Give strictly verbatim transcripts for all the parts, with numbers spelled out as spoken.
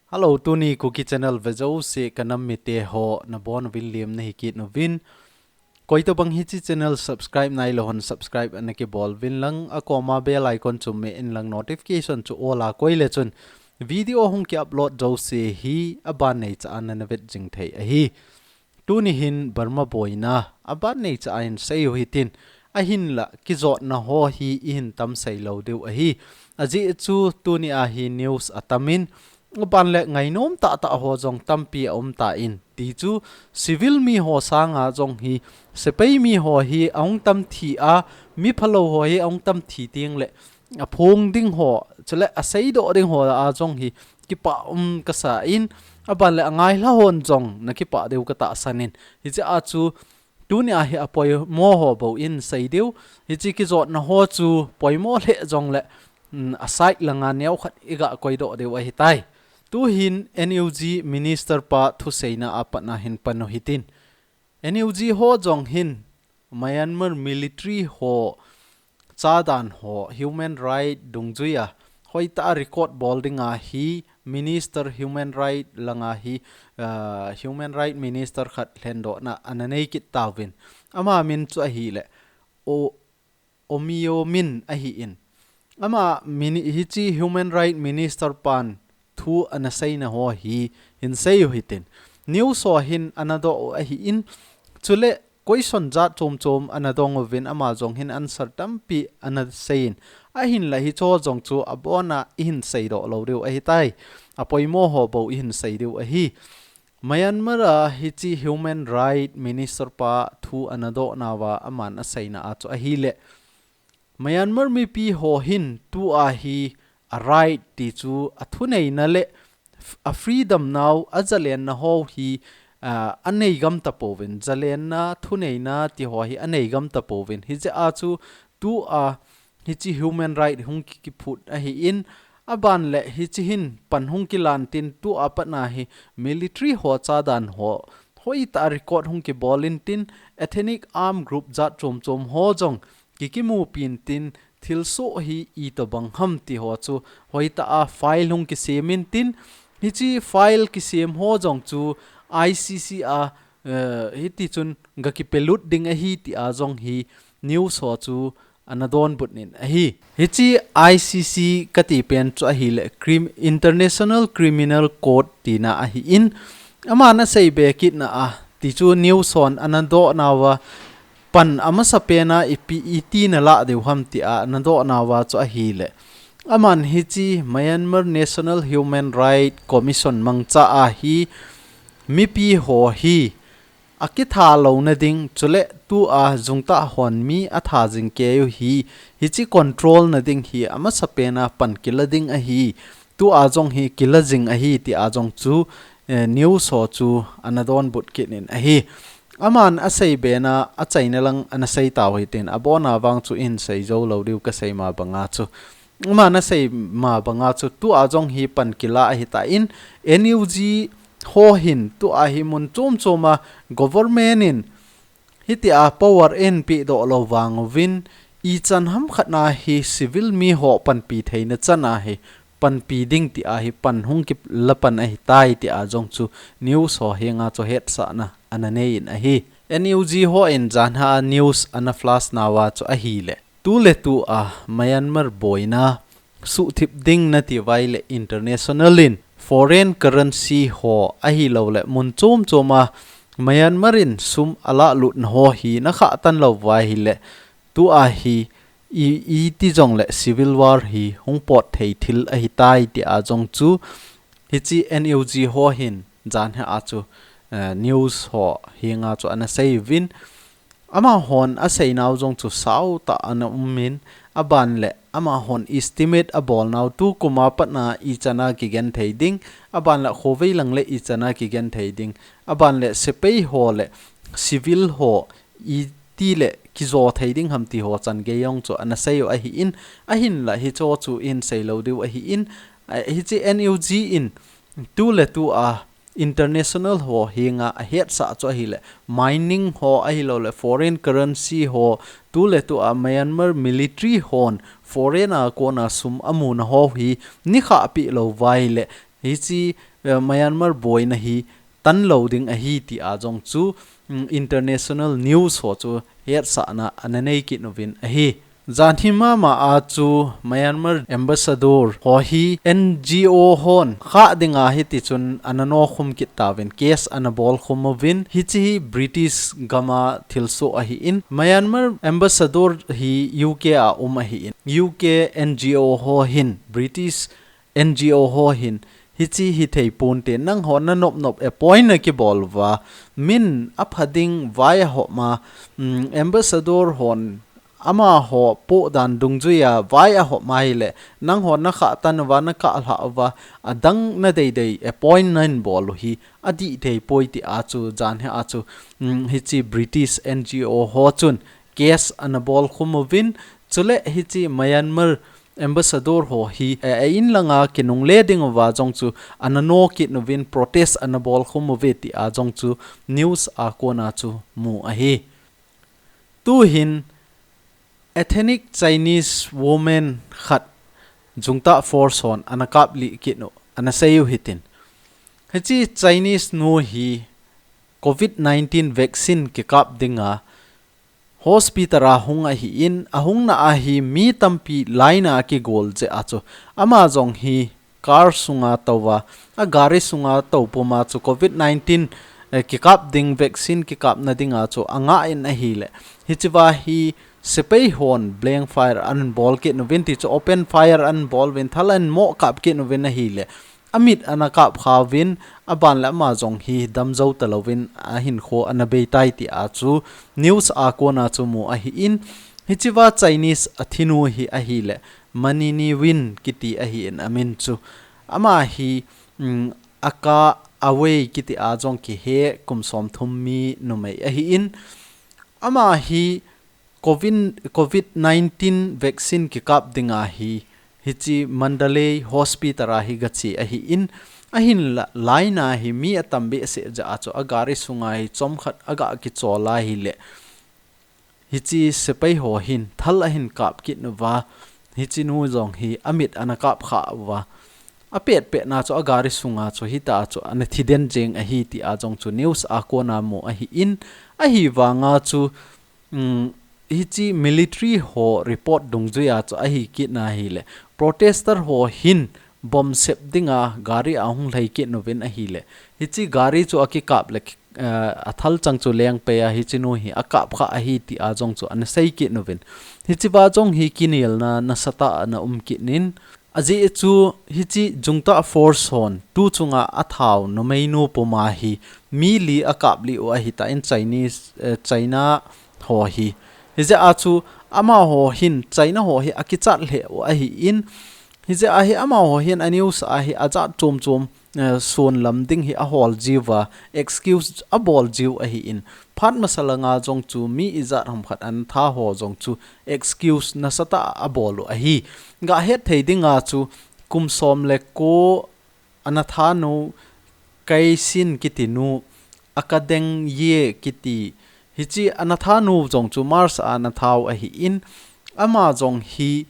Hello, tuni Kuki Channel vejouse kanam mite ho nabonuvin lemna hikit uvin. Koitobang hiche channel subscribe nailou hon subscribe ana kibol uvin lang, akoma bell icon chu me in lang, notification chu all a koi le chun video hung ki upload jouse hi aban neicha a nana vet jing thei ahi. Tuni hin Burma boina aban neicha a hin seiu hitin, ahinla kijotna ho hi ihin tam seilou diu ahi. Ajeh chu tuni a hi news atamin, aban le ngainom tahtah ho jong tampi aum tan, ti chu civil mi ho sanga jong hi sepai mi ho hi ahung tam thi a, mi phalou ho hi ahung tam thi teng le aphong ding ho, chule aseidoh ding ho a jong hi kipah um kasa in, aban le angailha hon jong nakipah diu katahsan in. Hiche a chu tuni a hi apoimo ho bou in sei diu. Hiche kijotna ho chu poimo lheh jong le, um, aside langa neokhat iga koidoh diu ahitai. Tuhin N U G minister pa thuseina a pat na hin panu hitin. N U G ho jong hin Myanmar military ho chadan ho human right dungjuia hoitah a record bol dinga hi minister human right langa hi, ah, human right minister khat lhendohna ana nei kit tauvin. Ama min chu ahile O-, Omio Min ahin. Ama mini-, hiche human right minister pan thu ana seina ho hi hin seiu hitin. News ho hin ana doh u ahin. Chule question jat chom chom ana dong uvin, ama jong hin answer tampi ana seiyin. Ahinla hicho jong chu abona ihin seidoh lou diu ahitai. Apoimo ho bou ihin sei diu ahi. Myanmar a hiche human right minister pa thu ana doh nauva aman aseina a chu ahile, Myanmar mipi ho hin tua hi a right ti chu athuneina le f-, a freedom nau, azalenna ho hi, ah, anei gam tapouvin, zalenna, thuneina ti ho hi anei gam tapouvin. Hijeh a chu tua hiche human right hung ki, kiphut ahin, aban le hiche hin pan hung kilan tin tua pat na hi military ho chadan ho hoitah a record hung kibol in tin, ethnic arm group jat chom chom ho jong ki, kimupi in tin, thilsoh hi itobang ham ti ho chu hoitah a file hung kisem in tin, hiche file kisem ho jong chu I C C a, eh, hiti chun ga kipelut ding ahi ti a jong hi news ho chu ana donbut in ahi. Hiche I C C kati pen chu ahile Crim-, International Criminal Court tina ahin, aman asei be kitna a ti chu news hon ana doh nauva pan amasa pen a ipi iti nalah diu ham ti a ana doh nauva chu ahile, aman hiche Myanmar National Human Right Commission mangcha a hi mipi ho hi akitha louna ding, chule tua jungtah hon mi atha jing keiyu hi, hiche control na ding hi amasa pen a pan kila ding ahi, tua jong hi kila jing ahi ti a jong chu, eh, news ho chu ana donbut kit in ahi. Aman asei be na achaina lang ana sei tau hitin, abona vang chu ihin sei jou lou diu kasei ma banga chu. Aman asei ma banga chu tua jong hi pan kila ahitan, N U G ho hin tua hi mun chom chom a government in hitia power eihin pe doh lou vang uvin, ichan ham khat na hi civil mi ho panpi theina chan a hi panpi ding ti a hi pan hung kila pan ahitai ti a jong chu news ho henga chu hetsahna ana nei in ahi. N U G ho in janhi a news ana flash nauva chu ahile, tuletua Myanmar boina suhthip ding nati uva ahile international in foreign currency ho ahilouleh mun chom chom a Myanmar in sum alah lutna ho hi nakhah tan lou uva ahile, tua hi i, iti jongle civil war hi hung pot thei thil ahitai ti a jong chu hiche N U G ho hin janhi a chu, eh, news ho henga chu ana sei uvin. Amahon asei nau jong chu sautah ana um in, aban le amahon estimate abol nau tukum a pat na ichan a kigen thei ding, aban le khovei lang le ichan a kigen thei ding, aban le sepai ho le civil ho iti le kijo thei ding ham ti ho chan gei jong chu ana sei u ahin, ahinla hicho chu ihin sei lou diu ahin, a, hiche N U G in tuletua international ho henga ahetsah chu ahile, mining ho ahilouleh foreign currency ho, tuletua Myanmar military hon foreign a kona sum amuna ho hi nikhah peh lou uva ahile, Hiche, eh, Myanmar boina hi tan lou ding ahi ti a jong chu, mm, international news ho chu hetsahna ana nei kit uvin ahi. Janhi mama a chu Myanmar ambassador ho hi N G O hon khah dinga hiti chun ana nokhum kit tauvin, case ana bolkhum uvin, hiche hi British gama thilsoh ahin, Myanmar ambassador hi U K a um ahin, U K N G O ho hin British N G O ho hin, hiche hithei ponte, nangho nanop nop appoint nakibol uva, min apha ding vai ahop ma, mm, ambassador hon amaho poh dan dungjuia vai ahop ma ahile, nangho nakhah tan uva, nakah lhah uva, adang nadeidei appoint nahin bol u hi adih thei poi ti a chu, janhi a chu, mm, hiche British N G O ho chun case ana bolkhum uvin, chule hiche Myanmar ambassador ho hi, eh, a in langa kinungle ding uva jong chu ana no kit uvin, protest ana bolkhum uve ti a jong chu news a kona chu mu ahi. Tuhin ethnic Chinese woman khat jungtah force hon ana kaplih kit u, ana sei u hitin. Hiche Chinese nu hi covid nineteen vaccine kikap dinga hospital a hung ahin, ahungna a hi mi tampi line a kigol jeh a chu, ama jong hi car sunga tou a, agari sunga tou puma chu covid nineteen, eh, kikap ding, vaccine kikapna dinga chu angah in ahile, hichea hi sepai hon blank fire ahin bol kit uvin, ti chu open fire ahin bol uvin, thal ahin mo kap kit uvin ahile, amit ana kap kha uvin, aban le ama jong hi damjou talouvin, ahinkho ana beitai ti a chu news a kona chu mu ahin, hichea Chinese athinu hi ahile, Manini Win kiti ahin amin chu. Ama hi, mm, Aka Awei kiti a jong kihe, kum somthum mi numei ahin, ama hi covid, covid nineteen vaccine kikap dinga hi, hiche Mandalay hospital a hi gache ahin, ahinla line a hi mi atam behseh jeh a chu agari sunga hi chomkhat aga kichol ahile, hiche sepai ho hin thal ahin kap kit uva, hiche nu jong hi amit ana kap kha uva, apet petna chu agari sunga chu hita chu ana thiden jeng ahi ti a jong chu news a kona mu ahin, ahivanga chu, um, hiche military ho report dungjuia chu ahi kitna ahile, protester ho hin bomb sep dinga gari ahung lhai kit uvin ahile, hiche gari chu akikap le, eh, athal chang chu lengpei a hiche nu hi akap kha ahi ti a jong chu ana sei kit uvin, hichea jong hi kinelna nasatah ana um kit in, ajeh chu hiche jungtah force hon tu chunga athau numeinu puma hi mi li akaplih u ahitan, Chinese, eh, China ho hi. Hijeh a chu amaho hin China ho hi akichat lheh u ahin, hijeh a hi amaho hin a news a hi ajat chom chom, eh, sonlam ding hi ahol jiuva, excuse abol jiu ahin, phat masa langa jong chu mi ijat ham khat ana tha ho jong chu excuse nasatah abol u ahi. Gahet thei dinga chu kum som le ko ana thanu Kaisin kiti nu, Akadeng Ye kiti, hiche ana thanu jong chu March a ana thau ahin, ama jong hi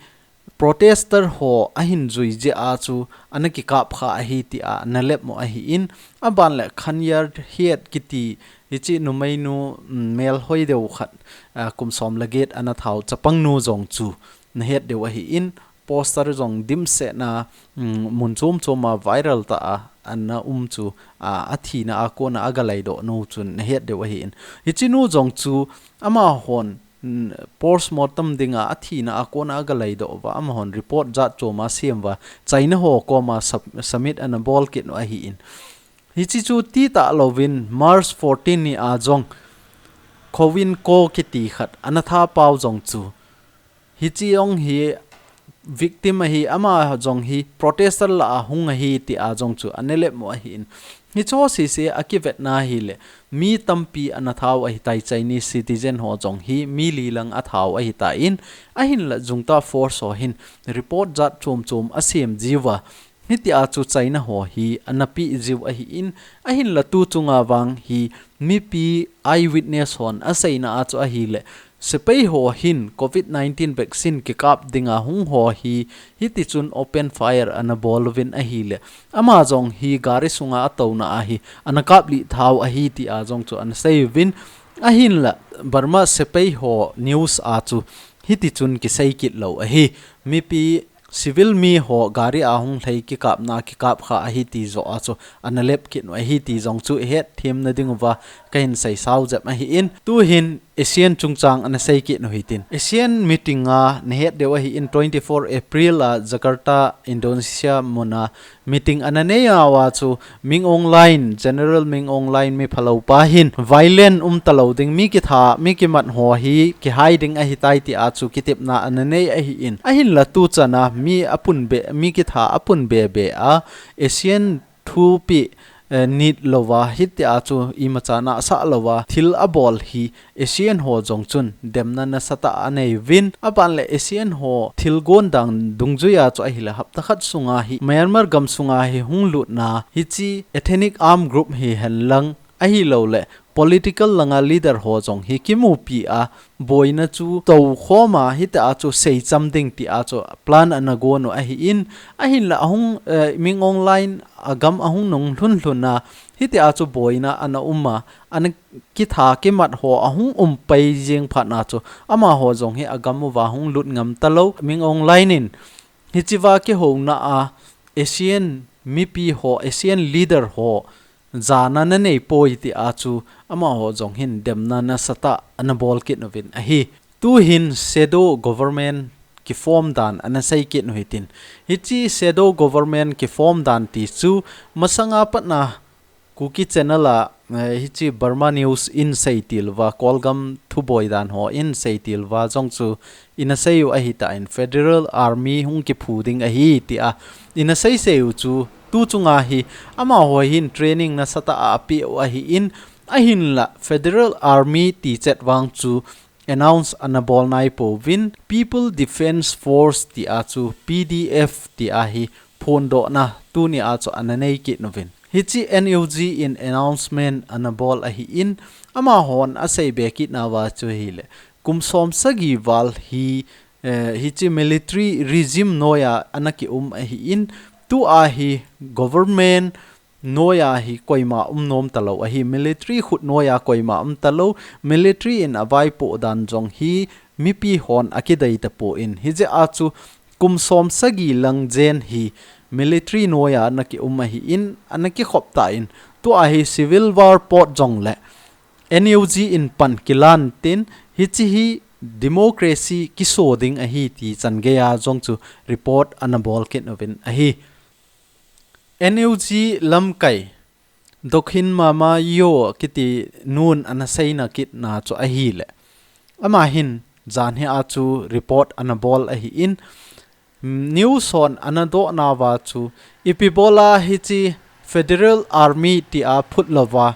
protester ho ahin jui jeh a chu ana kikap kha ahi ti a ana lep mo ahin, aban le Khanyar Hiet kiti, hiche numeinu, mm, melhoi deu khat, ah, kum som le get ana thau chapang nu jong chu nahet diu ahin, poster jong dimset na, mm, mun chom chom a viral tah a ana um chu, a, athina a kona agalaidoh nu chun nahet diu ahin. Hiche nu jong chu amahon, mm, postmortem dinga athina a kona agalaidoh uva, amahon report jat chom a sem uva, China ho koma sub-, submit ana bol kit u ahin. Hiche chu ti talouvin March fourteen ni a jong Kowin Ko kiti khat ana tha pau jong chu, hiche jong hi victim ahi, ama jong hi protester lah a hung ahi ti a jong chu ana lep mo ahin. Hiche ho sese akivetna ahile, mi tampi ana thau ahitai, Chinese citizen ho jong hi mi li lang athau ahitan, ahinla jungtah force ho hin report jat chom chom asem jiuva, hitia chu China ho hi ana pe jiu ahin, ahinla tu chunga vang hi mipi eyewitness hon aseina a chu ahile, Sepai ho hin covid nineteen vaccine kikap dinga hung ho hi, hiti chun open fire ana bol uvin ahile, ama jong hi gari sunga atouna ahi, ana kap lih thau ahi tia jong chu ana sei uvin, ahinla Burma sepai ho news a chu hiti chun kisei kit lou ahi. Mipi civil mi ho gari a hung lhai kikapna kikap kha ahi ti joh a chu ana lep kit u ahi ti jong chu i het themna ding uva kahin sei sau jep ahin, tuhin ASEAN chungchang ana sei kit u hitin. ASEAN meeting a na het diu ahin, twenty-four April a Jakarta, Indonesia muna meeting ana nei nauva chu Min Aung Hlaing, General Min Aung Hlaing mi phalou pa hin violent um talou ding, mi kitha, mi kimat ho hi kihai ding ahitai tia chu kitepna ana nei ahin. Ahinla tuchana mi apun be, mi kitha apun be be a, ASEAN thupi, eh, nit louva, hitia chu imacha nahsah louva thil abol hi ASEAN ho jong chun demna nasatah anei uvin, aban le ASEAN ho thilgon dang dungjuia chu ahile hapta khat sunga hi Myanmar gam sunga hi hung lutna hiche ethnic armed group hihen lang, ahilouleh political langa leader ho jong hi kimupi a, boina chu toukhom a, hitia chu seicham ding tia chu plan ana gon u ahin, ahinla ahung, eh, Min Aung Hlaing agam ahung nung lhun lhun a, hitia chu boina ana um a, ana kitha kimat ho ahung um pai jeng phat na chu amaho jong hi agam uva hung lut ngam talou. Min Aung Hlaing in hichea kihouna a ASEAN mipi ho, ASEAN leader ho jana nanei poi tia chu amaho jong hin demna nasatah ana bol kit uvin ahi. Tuhin shadow government kiform dan ana sei kit u hitin. Hiche shadow government kiform dan ti chu masanga patna Kuki Channel a, eh, hiche Burma News in sei til uva, Kolgam thuboi dan ho in sei til uva jong chu ina sei u ahitan, Federal Army hung kiphu ding ahi tia ina sei sei u chu tu chunga hi amaho hin training nasatah a apeh u ahin, ahinla Federal Army ti chet vang chu announce ana bol nai pouvin, People Defence Force tia chu PDF tia hi phondohna tunia chu ana nei kit uvin. Hiche NUG in announcement ana bol ahin, amahon asei be kit nauva chu hile, kum som sagi val hi, eh, hiche military regime noiya ana kium ahin, tua hi government noiya hi koima um nom talou ahi, military khut noiya koima um talou, military in avaipoh dan jong hi mipi hon akidei tapon, hijeh a chu kum som sagi lang jen hi military noiya ana kium ahin, ana kikhop tan, tua hi civil war pot jongle NUG in pan kilan tin, hiche hi democracy kiso ding ahi ti chan geiya jong chu report ana bol kit uvin ahi. NUG lamkai Dok Khin Mama Yo kiti nun ana seina kitna chu ahile, ama hin janhi a chu report ana bol ahin, news hon ana doh nauva chu, ipi bola hiche Federal Army tia phut louva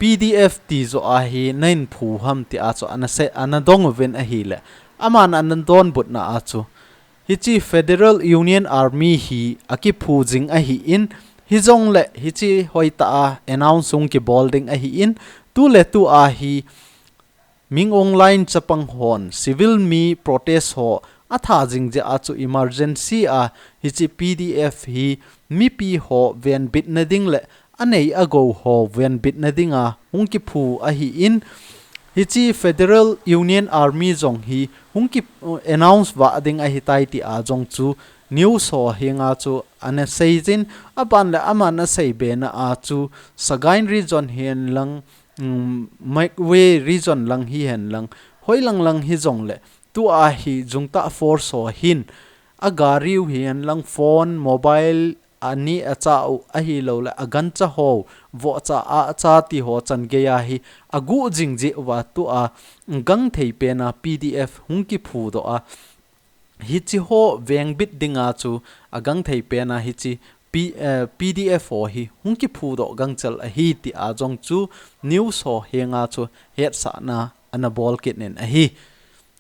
PDF ti joh a hi nahin phu ham tia chu ana sei, ana dong uvin ahile, aman ana donbutna a chu, hiche Federal Union Army hi akiphu jing ahin, hijongle hiche hoitah a announce hung kibol ding ahin, tuletua hi Min Aung Hlaing chapang hon civil mi protest ho atha jing jeh a chu emergency a hiche PDF hi mipi ho venbitna ding le anei agou ho venbitna dinga hung kiphu ahin, hiche Federal Union Army jong hi hung ki, uh, announce vah ding ahitai tia jong chu news ho henga chu ana seijin, aban le aman asei bena a chu Sagaing region hihen lang, um, Magway region lang hihen lang, hoilang lang hijongle, tua hi Junta force ho hin agari u hihen lang, phone, mobile, ani acha u ahilouleh agancha ho, vohcha a acha ti ho chan geiya hi aguh jing jeh uva tua gangthei pena PDF hung kiphu doh a, hiche ho vengbit dinga chu agangthei pena hiche P-, eh, PDF ho hi hung kiphu doh gangchel ahi tia jong chu news ho henga chu hetsahna ana bol kit in ahi.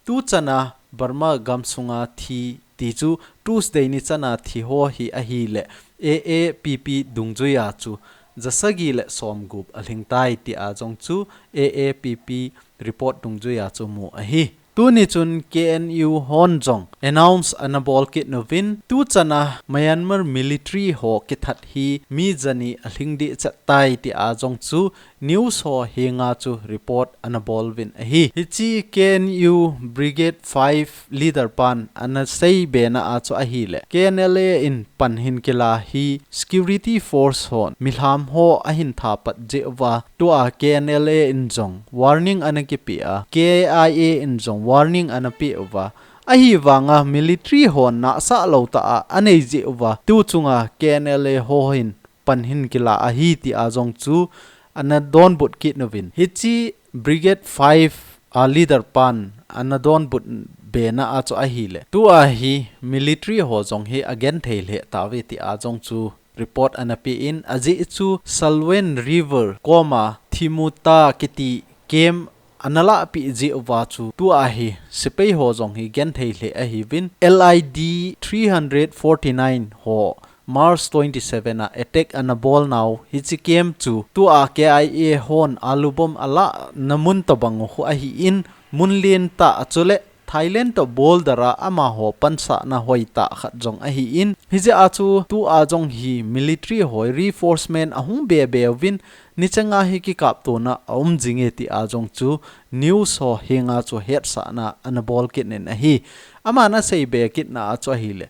Tuchana Burma gamsunga thi ti chu Tuesday ni chana thi ho hi ahile, AAPP dungjuiya chu jasagi le somgup alhing tai tia jong chu A A P P report dungjuia chu mu ahi. Tuni chun K N U hon jong announce ana bol kit uvin, tuchana Myanmar military ho kithat hi mi jani alhing deh chet tai tia jong chu news ho henga chu report ana bol uvin ahi. Hiche K N U Brigade five leader pan ana seibena a chu ahile, K N L A in pan hin kila hi security force hon milham ho ahin thapat jeh uva, tua K N L A in jong warning ana kipe a, K I A in jong warning ana pe uva, ahivanga military hon nahsah lou tah a anei jeh uva, tuchunga K N L A ho hin pan hin kila ahi tia jong chu ana donbut kit uvin. Hiche Brigade five a leader pan ana donbut bena a chu ahile, tua hi military ho jong hi agenthei lheh tauve tia jong chu report ana pe in, ajeh chu Salween River koma Thimuta kiti camp ana lahpeh jeh uva chu tua hi sepai ho jong hi genthei lheh ahiuvin, L I D three hundred forty-nine ho March twenty-seven a attack ana bol nau hiche camp chu tua K I A hon alu bomb alahna mun tobang u khu ahin, mun lentah a chule Thailand toh border a amaho pansahna hoitah khat jong ahin, hijeh a chu tua jong hi military ho reinforcement ahung bebe uvin, nichanga hi kikaptona aum jinge tia jong chu news ho henga chu hetsahna ana bol kit in ahi. Aman asei be kitna a chu ahile,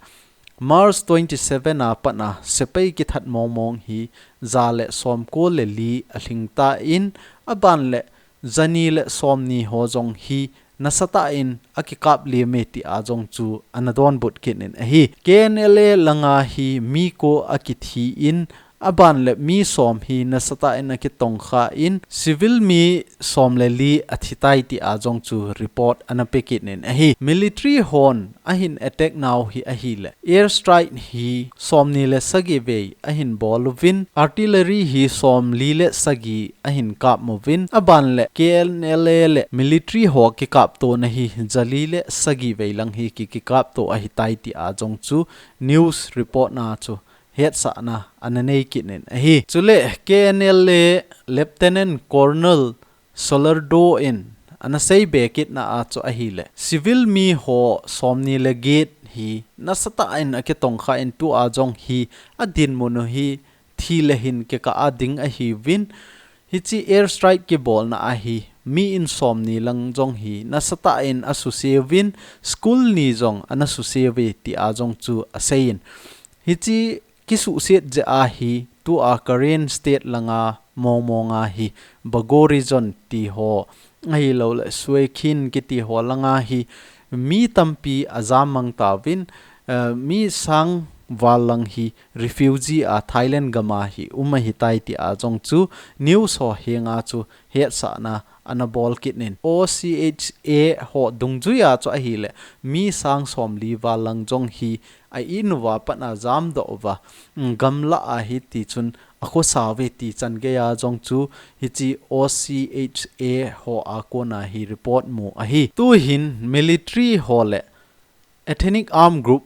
March twenty-seven a pat a sepai kithat mongmong hi ja le somko le li alhing tan, aban le jani le somni ho jong hi nasatah in akikap liem e tia jong chu ana donbut kit in ahi. K N L A langa hi mi ko akithi in, aban le mi som hi nasatah in akitongkha in, civil mi som le li athi tai tia jong chu report ana pe kit in ahi. Military hon ahin attack nau hi ahile, air strike hi somni le sagi vei ahin bol uvin, artillery hi somli le sagi ahin kap uvin, aban le K N L A le military ho kikaptona hi jali le sagi vei lang hi ki, kikapto ahitai tia jong chu news report na chu hetsahna ana nei kit in ahi. Chule K N L A Lieutenant Colonel Solardo in ana sei be kitna a chu ahile, civil mi ho somni le get hi nasatah in akitongkha in, tua jong hi adinmun u hi thi le hin kikah a ding ahiuvin, hiche air strike kibolna a hi mi in somni lang jong hi nasatah in asuse uvin, school ni jong ana suse uve tia jong chu asei in, hiche kisuhset jeh a hi tua Karen State langa mongmong a hi Bago Region ti ho, ahilouleh Suekhin kiti ho langa hi mi tampi ajam mang tauvin, eh, mi sang val lang hi refugee a Thailand gam a hi um ahitai tia jong chu news ho henga chu hetsahna ana bol kit in, O C H A ho dungjuia chu ahile, mi sang somli val lang jong hi a in uva pat a jamdoh uva, mm, gamla a hi tichun akhosa uve ti chan geiya jong chu hiche O C H A ho a kona hi report mu ahi. Tuhin military ho le ethnic armed group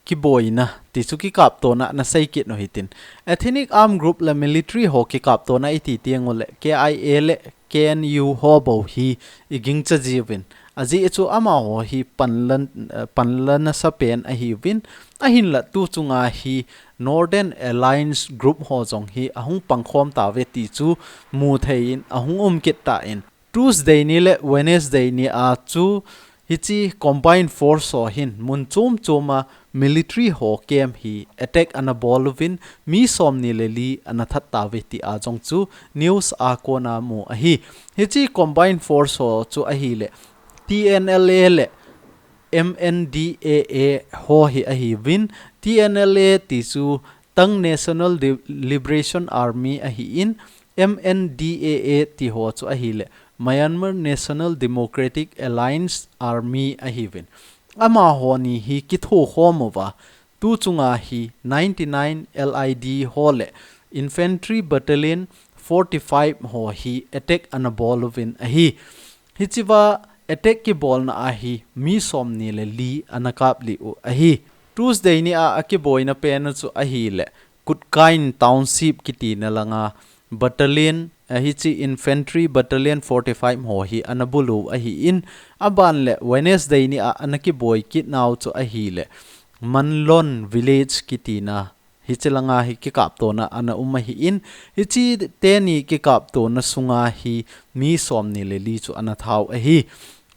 kiboina ti chu kikaptona ana sei kit u hitin. Ethnic armed group le military ho kikaptona iti teng uleh K I A le K N U ho bou hi igingcha jiuvin. Ajeh chu amaho hi panla, eh, panla nasa pen ahiuvin. Ahinla tuchunga hi Northern Alliance group ho jong hi ahung pangkhom tauve ti chu mu thei in ahung um kit tan. Tuesday ni le Wednesday ni a chu hiche combined force ho hin mun chom chom a military ho camp hi attack ana bol uvin mi somni le li ana that tauve tia jong chu news a kona mu ahi. Hiche combined force ho chu ahile T N L A le M N D A A ho hi ahiuvin, T N L A ti chu Ta'ang National Liberation Army ahin, M N D A A ti ho chu ahile Myanmar National Democratic Alliance Army ahiuvin. Amaho ni hi kithokhom uva, tuchunga hi ninety-nine L I D ho le Infantry Battalion forty-five ho hi attack ana bol uvin ahi. Hichea attack kibolna a hi mi somni le li ana kaplih u ahi. Tuesday ni a akiboina pen u chu ahile Kutkain Township kitina langa battalion, eh, hiche infantry battalion forty-five ho hi ana bulu ahin, aban le Wednesday ni a ana kiboi kit nau chu ahile Manlon Village kitina hiche langa hi kikaptona ana um ahin, hiche teni kikaptona sunga hi mi somni le li chu ana thau ahi.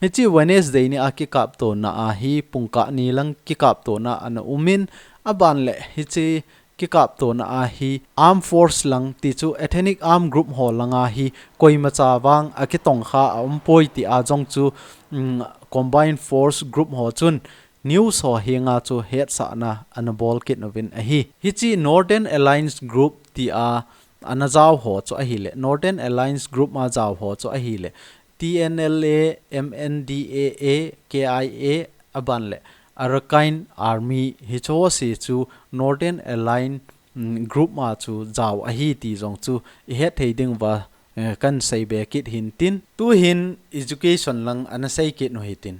Hiche Wednesday ni a kikaptona a hi pungkah ni lang kikaptona ana umin, aban le hiche kikaptona a hi armed force lang ti chu ethnic armed group ho langa hi koimacha vang akitongkha a umpoi ti a jong chu, um, combined force group ho chun news ho henga chu hetsahna ana bol kit uvin ahi. Hiche Northern Alliance group ti a ana jao ho chu ahile, Northern Alliance group a jao ho chu ahile, T N L A, M N D A A, K I A, aban le Arakan Army hiche ho se chu Northern Alliance, mm, group a chu jao ahi ti jong chu ihet thei diuva, eh, kan seibe kit hintin. Tuhin education lang ana sei kit u hitin.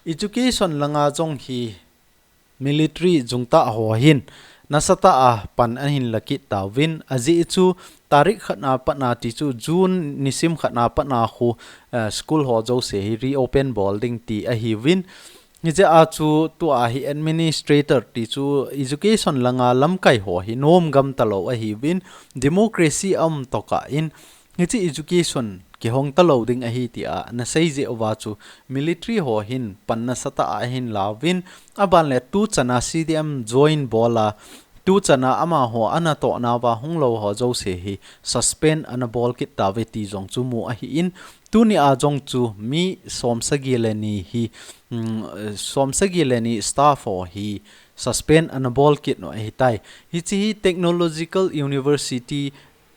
Education langa jong hi military jungtah ho hin nasatah a pan ahin la kit tauvin, ajeh chu tarik khatna patna ti chu June nisim khatna patna khu, eh, school ho jouse hi reopen bol ding ti ahiuvin. Hijeh a chu tua hi administrator ti chu education langa lamkai ho hi nom gam talou ahiuvin, democracy a um tokah in, hiche education kihong talou ding ahi ti a ana sei jeh uva chu military ho hin pan nasatah a ahin lauvin, aban le tuchana C D M join bol a, tuchana amaho ana toh nauva hunglou ho jouse hi suspend ana bol kit tauve ti jong chu mu ahin, tuni a jong chu mi somsagi le ni hi, mm, somsagi le ni staff ho hi suspend ana bol kit u ahitai. Hiche hi Technological University,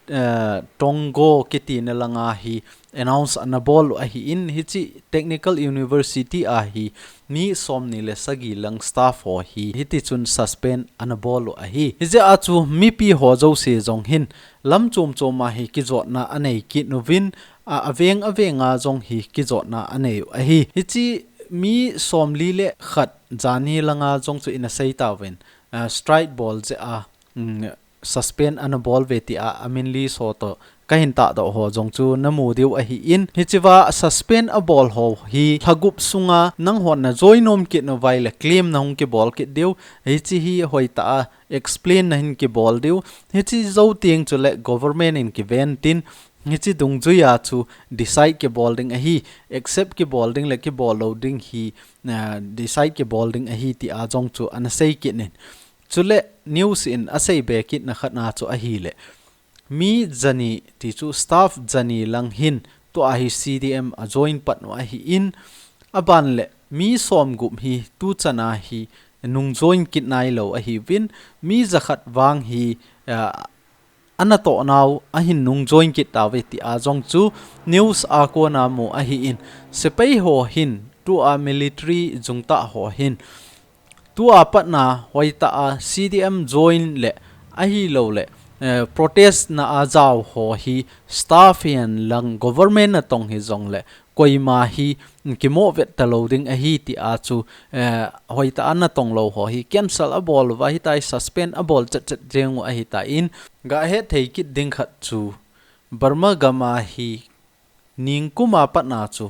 eh, Tonggo kitina langa hi announce ana bol u ahin, hiche Technical University a hi mi somni le sagi lang staff ho hi hiti chun suspend ana bol u ahi. Hijeh a chu mipi ho jouse jong hin lam chom chom a hi kijotna anei kit uvin, a, aveng aveng a jong hi kijotna anei u ahi. Hiche mi somli le khat jani langa jong chu ina sei tauvin, a, strike bol jeh a, mm, suspend ana bol ve ti a, amin list ho toh kahin tahdoh ho jong chu namu diu ahin, hichea suspend abol ho hi lha gup sunga nanghon na join nom kit nauva ahile claim nahung kibol kit diu, hiche hi hoitah a explain nahin kibol diu, hiche jou teng chule government in kiven tin, hiche dungjuia chu decide kibol ding ahi, accept kibol ding le kibol lou ding hi, ah, decide kibol ding ahi ti a jong chu ana sei kit in. Chule news in asei be kitna khatna chu ahile, mi jani ti chu staff jani lang hin tua hi C D M a join pat u ahin, aban le mi som gup hi tuchana hi nung join kit nailou ahiuvin, mi jakhat vang hi, ah, ana toh nau ahin nung join kit tauve ti a jong chu news a kona mu ahin, sepai ho hin tua military jungtah ho hin tua patna hoitah a C D M join le ahilou le, eh, protest na a jao ho hi staff hihen lang government natong hijong le koima hi kimoh vet talou ding ahi ti a chu, eh, hoitah a natong lou ho hi cancel abol uva ahitai, suspend abol chet chet jeng u ahitan, gahet thei kit ding khat chu Burma gam a hi ningkum a patna chu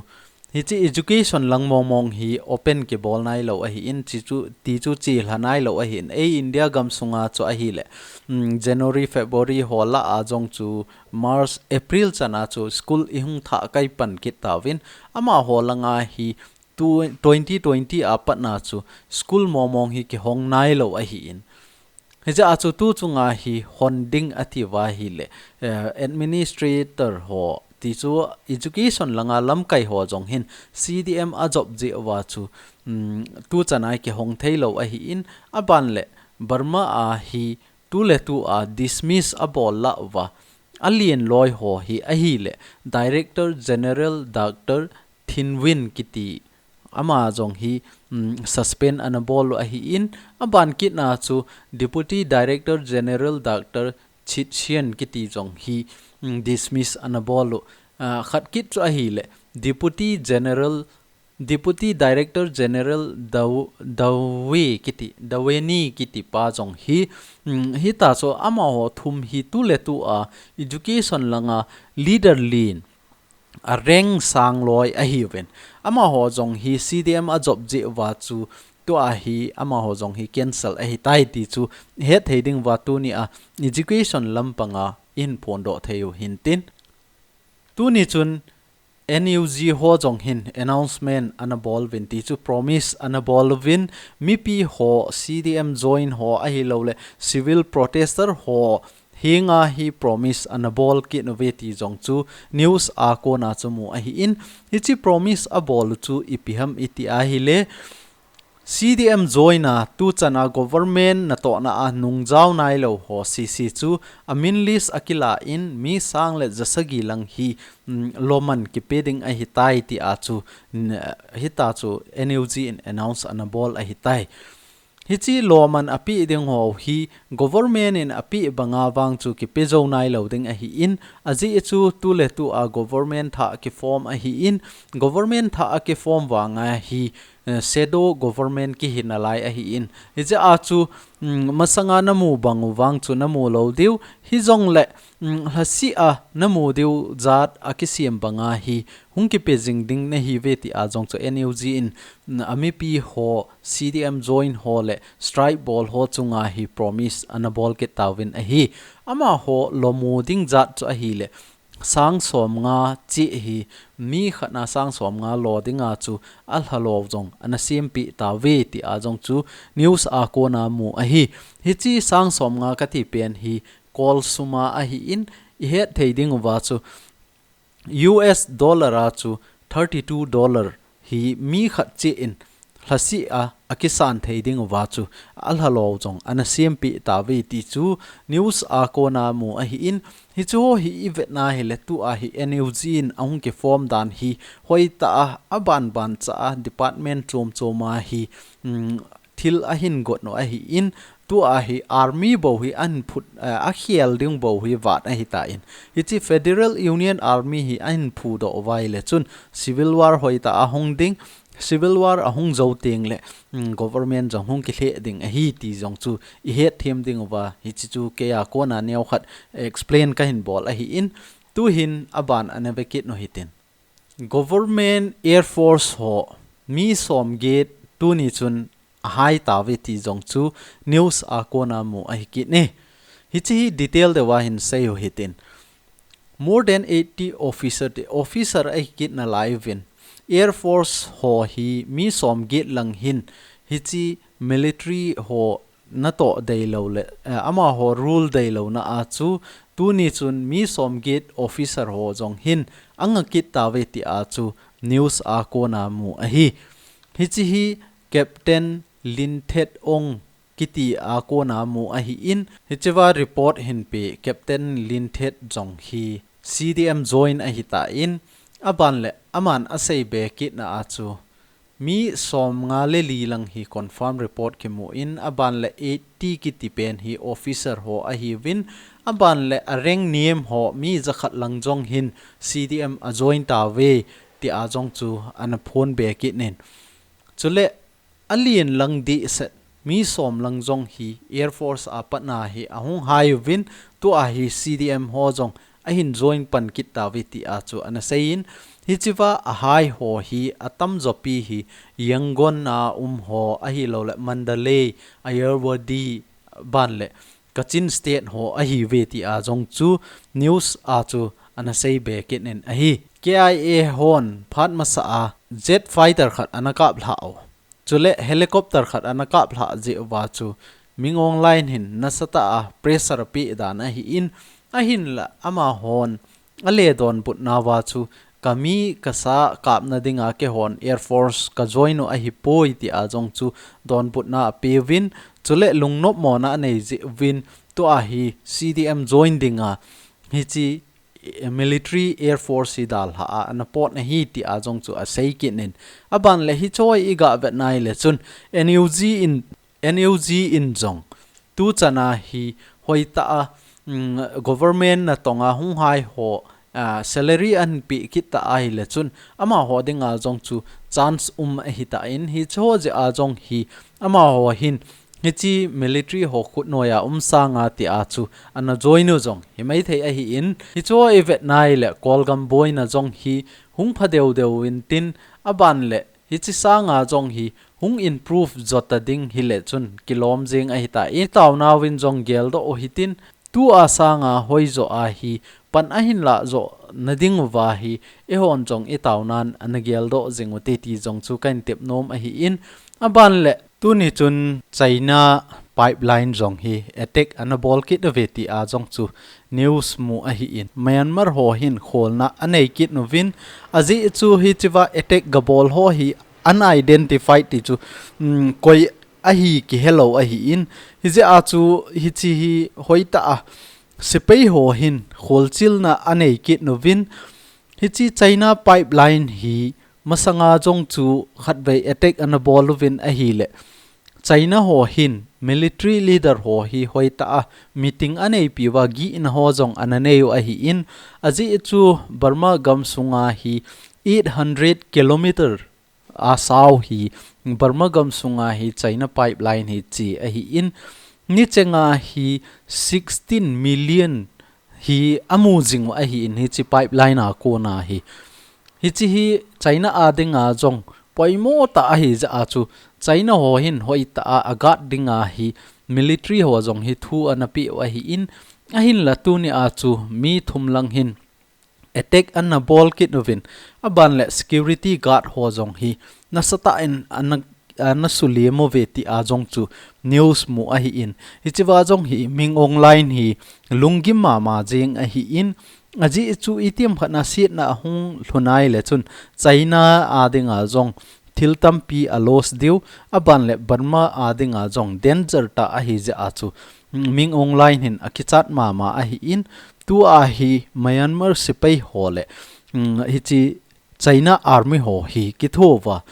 hiche education lang mong mong hi open kibol nailou ahin, ti chu, ti chu chelha nailou ahin, ei India gam sunga chu ahile, mm, January, February ho lah a jong chu March, April chana chu school ihung thah kai pan kit tauvin, amaho langa hi tu, twenty twenty a patna chu school mong mong hi kihong nailou ahin. Hijeh a chu tuchunga hi hon ding atiuva ahile, eh, administrator ho ti chu education langa lamkai ho jong hin C D M ajop jeh uva chu, mm, tuchana hi kihong theilou ahin, aban le Burma a hi tuletu a dismiss abol lah uva alen loi ho hi ahile, Director General Doctor Thin Win kiti ama jong hi, mm, suspend ana bol u ahin, aban kitna chu Deputy Director General Doctor Chit Sian kiti jong hi, mm, dismiss ana bol u. Ah, khat kit chu ahile, Deputy General Deputy Director General Daw-, Dawei kiti, Dawei kiti pa jong hi, mm, hita chu amaho thum hi tuletu a education langa leader lin a rank sang loi ahiuvin. Amaho jong hi C D M a jop jeh uva chu tua hi amaho jong hi cancel ahitai ti chu het thei ding uva tuni a education lampanga ihin phondoh thei u hintin. Tuni chun N U G ho jong hin announcement ana bol uvin ti chu promise ana bol uvin mipi ho C D M join ho ahilouleh civil protester ho henga hi promise ana bol kit uve ti jong chu news a kona chu mu ahin hiche promise abol u chu ipi ham iti ahileh C D M join a tuchan a government natohna a nungjao nailou ho sese chu amin list akilah in mi sang le jasagi lang hi, mm, loman kipe ding ahitai ti a chu, mm, hita chu N U G in announce ana bol ahitai. Hiche loman apeh ding ho hi government in apeh banga vang chu kipe jou nailou ding ahin ajeh chu tuletu a government thah kiform ahin government thah akiform vanga hi eh, shadow government kihi nalai ahin. Hijeh a chu, mm, masanga namu bang u vang chu namu lou diu. Hijongleh, mm, lhaseh a namu diu jat akisem banga hi hung kipe jing ding nahiuve ti a jong chu N U G in, mm, amipi ho C D M join ho le strike bol ho chunga hi promise ana bol kit tauvin ahi. Amaho lomu ding jat chu ahileh sang somnga cheh hi mi khatna sang somnga lo dinga chu alhalou jong ana sempeh tauve ti a jong chu news a kona mu ahi. Hiche sang somnga kati pen hi kol suma ahin ihet thei ding uva chu U S dollar a chu thirty two dollar hi mi khat cheh in lhaseh a akisan thei ding uva chu alhalou jong ana sempeh tauve ti chu news a kona mu ahin hichu hi ivet na hileh tua hi N U G in ahung kiform dan hi hoitah a abanban cha a department chom chom a hi, mm, thil ahin got u ahin tua hi army bou hi ahin phut, eh, akhel ding bou hi vat ahitan hiche Federal Union Army hi ahin phudoh uva ahileh chun civil war hoitah a hung ding Civil war ahung jou tengleh, mm, government jong hung kilheh ding ahi ti jong chu ihet them ding uva hiche chu keia kona neokhat explain kahin bol ahin tuhin aban ana vekit u hitin. Government Air Force ho mi somget tuni chun ahai tauve ti jong chu news a kona mu ahi kit e. Hiche hi detail deuva hin sei u hitin. More than eighty officer ti officer ahi kit nalai uvin. Air Force ho hi mi somget lang hin hiche military ho natoh deilou le, eh, amaho rule deilouna a chu tuni chun mi somget officer ho jong hin anga kit tauve ti a chu news a kona mu ahi. Hiche hi Captain Lin Thet Ong kiti a kona mu ahin hichea report hin pe Captain Lin Thet jong hi C D M join ahitan aban le aman asei be kitna a chu mi somnga le li lang hi confirm report kimu in aban le eighty kiti pen hi officer ho ahiuvin aban le a rank nem ho mi jakhat lang jong hin C D M a join tauve ti a jong chu ana phon be kit in. Chule alen lang dehset mi som lang jong hi Air Force a patna hi ahung hai uvin tua hi C D M ho jong ahin join pan kit tauve ti a chu ana seiyin hichea ahai ho hi atamjo pi hi Yangon a um ho ahilou le Mandalay, Ayeyarwady ban le Kachin State ho ahiuve ti a jong chu news a chu ana sei be kit in ahi. K I A hon phat masa a jet fighter khat ana kap lhah u. Chule helicopter khat ana kap lhah jeh uva chu Min Aung Hlaing hin nasatah a pressure apeh dan ahin ahinla amahon ale donbutna uva chu kami kasa kapna dinga keihon Air Force ka join u ahipoi ti a jong chu donbutna apeuvin chule lungnopmona anei jeh uvin tua hi C D M join dinga hiche military Air Force hi dalha a ana pot ahi ti a jong chu asei kit in aban le hiche hi iga vet nai le chun N U G in N U G in jong tuchan a hi hoitah a, mm, government natong a hung hai ho ah, salary ahin pe kit ta ahile chun amaho dinga jong chu chance um ahitan, hiche ho jeh a jong hi amaho hin hiche military ho khut noiya um sanga tia chu ana join u jong hi maithei ahin, hiche ho i vet nai le Kawlgam boina jong hi hung pha deu deu intin, aban le hiche sanga jong hi hung improve jo ta ding hile chun kilom jing ahitan, i taona uvin jong geldoh u hitin, tua sanga hoijo a hi pan ahin lah jo na ding uva hi eihon jong i taonan ana geldoh jing u te ti jong chu kahin tep nom ahin, aban le tuni chun China pipeline jong hi attack ana bol kit uve tia jong chu news mu ahin, Myanmar ho hin kholna anei kit uvin, ajeh chu hichea attack ga bol ho hi unidentified ti chu, um, koi ahi kihelou ahin, hijeh a chu hiche hi hoitah a sepai ho hin kholchilna anei kit uvin, hiche China pipeline hi masanga jong chu khatvei attack ana bol uvin ahile China ho hin military leader ho hi hoitah a meeting anei piuva gihna ho jong ana nei u ahin, ajeh chu Burma gam sunga hi eight hundred kilometer a sao hi Burma gam sunga hi China pipeline hi che ahin, nichenga hi sixteen million hi amu jing u ahin, hiche pipeline a kona hi. Hiche hi China a dinga jong poimo tah ahi jeh a chu China ho hin hoitah a aguard dinga hi military ho jong hi thu ana pe u ahin, ahinla tuni a chu mi thum lang hin attack ana bol kit uvin, aban le security guard ho jong hi nasatah in ana, ana sulim uve tia jong chu news mu ahin, hichea jong hi Min Aung Hlaing hi lunggim mama jing ahin, ajeh chu itiham khat nasetna ahung lhun ahile chun China a dinga jong thil tampi a loss diu, aban le Burma a dinga jong danger tah ahi jeh a chu, mm, Min Aung Hlaing hin akichat mama ahin, tua hi Myanmar sepai ho le, mm, hiche China army ho hi kitho uva,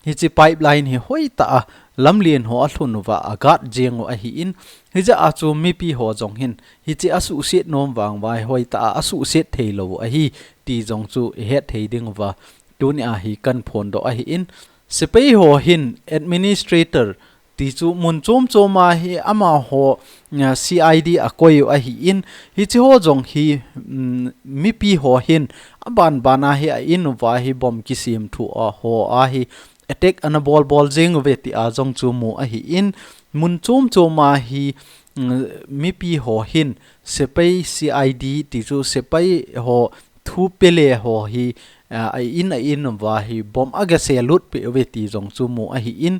hiche pipeline hi hoitah a lamlen ho alhun uva aguard jing u ahin, hijeh a chu mipi ho jong hin hiche asuhset nom vang uva hi hoitah a asuhset theilou ahi ti jong chu ihet thei ding uva tuni a hi kahin phondoh ahin, sepai ho hin administrator ti chu mun chom chom a hi amaho, ah, C I D akoi u ahin, hiche ho jong hi, mm, mipi ho hin aban ban a hi a in uva hi bomb kisem thu a ho a hi attack ana bol bol jing uve tia jong chu mu ahin, mun chom chom a hi, mm, mipi ho hin sepai C I D ti chu sepai ho thu pe le ho hi, ah, a in a in uva hi bomb aga selut peh uve ti jong chu mu ahin,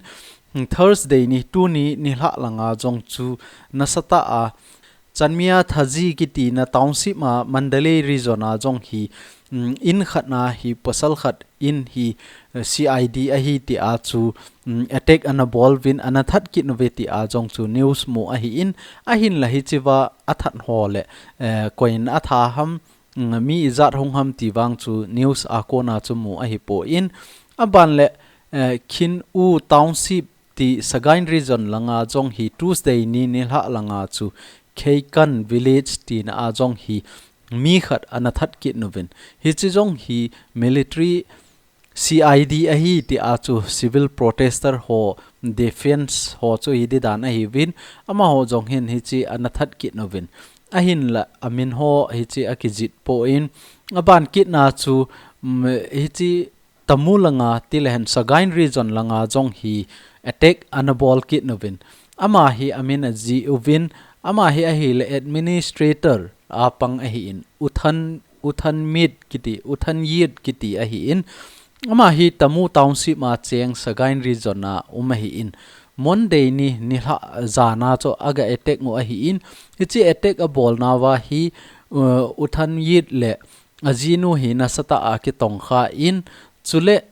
Thursday ni tuni nilhah langa jong chu nasatah a Chanmyay Thaji kitina township a Mandalay region a jong hi, mm, in khat na hi pasal khat in hi, eh, C I D ahi tia chu, mm, attack ana bol uvin ana that kit uve tia jong chu news mu ahin, ahinla hichea athat ho le, eh, koiin atha ham, mm, mi ijat hung ham ti vang chu news a kona chu mu ahipon, aban le, eh, Khin U Township ti Sagaing Region langa jong hi Tuesday ni nilhah langa chu Kheikan Village tina a jong hi mi khat ana that kit uvin. Hiche jong hi military C I D ahi tia chu civil protester ho defense ho chu hi didan ahiuvin, amaho jong hin hiche ana that kit uvin. Ahinla amin ho hiche akijih pon, aban kitna chu, mm, hiche Tamu langa tilehen Sagaing Region langa jong hi attack ana bol kit uvin. Ama hi amin ajih uvin, ama hi ahile administrator a pang ahin, U Thant, U Thant Myint kiti, U Thant Yint kiti ahin. Ama hi Tamu Township a cheng Sagaing Region a um ahin. Monday ni nilhah jan a chu aga attack u ahin. Hiche attack abolnauva hi, uh, U Thant Yint le ajinu hi nasatah a kitongkha in, chule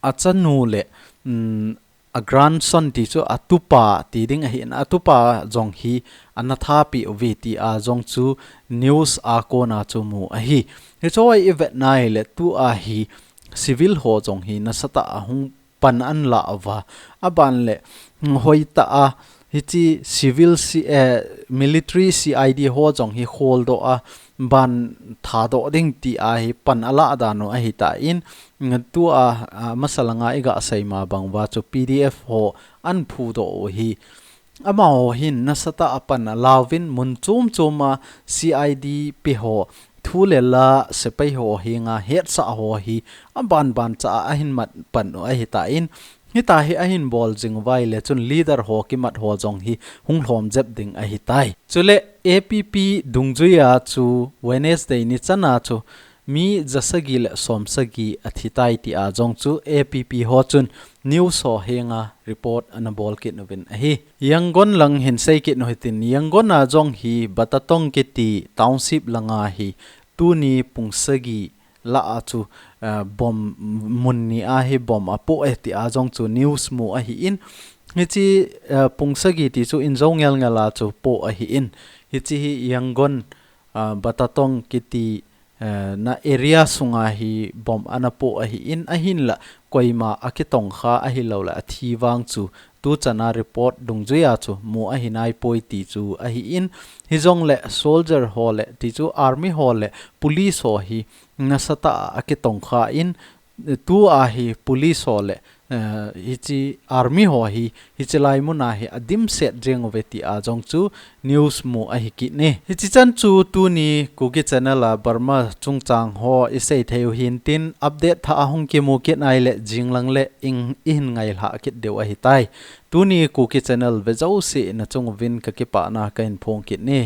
achanu le, um, a grandson ti chu atupa ti ding ahin, atupa jong hi ana thapeh uve tia jong chu news a kona chu mu ahi. Hiche hi ivet nai le tua hi civil ho jong hi nasatah a hung pan ana la uva. Aban le, mm, hoitah a hiche civil C-, eh, military C I D ho jong hi kholdoh a, ban thadoh ding ti ahi pan ala dan u ahi ta in, tua, a, masa langa i ga sei ma bang uva chu P D F ho an phudoh u hi amaho hin nasatah a pan alauvin mun chom chom a C I D pe ho thu le la sepai ho henga hetsah ho hi a ban ban cha a ahin mat pan u ahi ta in, hita hi ahin bol jing uva ahile chun leader ho kimat ho jong hi hung lhom jep ding ahi tai. Chule A P P dungjui a chu Wednesday ni chan a chu mi jasagi le somsagi athi tai ti a jong chu A P P ho chun news ho henga report ana bol kit uvin ahi. Yangon lang hin sei kit u hitin, Yangon a jong hi Batatong kiti township langa hi tuni pung sagi lah a chu, eh, bomb mun ni a hi bomb apoh e ti a jong chu news mu ahi in. Hichi, eh, pung sagi ti chu in jo ngel ngel a chu poh ahi in. Hichi hi Yangon, ah, Batatong kiti, eh, na area sunga hi bomb ana poh ahi in, ahinla koima akitongkha ahilou le athi vang chu tu chan a report dungjui a chu mu ahi nai poi ti chu ahi in, hijongle soldier ho le ti chu army ho le police ho hi nasatah a akitongkha in, tu a hi police ho le, eh, hichi army ho hi hichi lai mun a hi adimset jeng uve ti a jong chu news mu ahi kit e. Hichi chan chu tuni Kuki Channel a Burma chungchang ho i sei thei u hin tin update thah a hung kimu kit nai le jing lang le ing i hin ngailhah kit diu ahi tai. Tuni Kuki Channel ve jouse na chung uvin ka kipana ka hin phong kit e.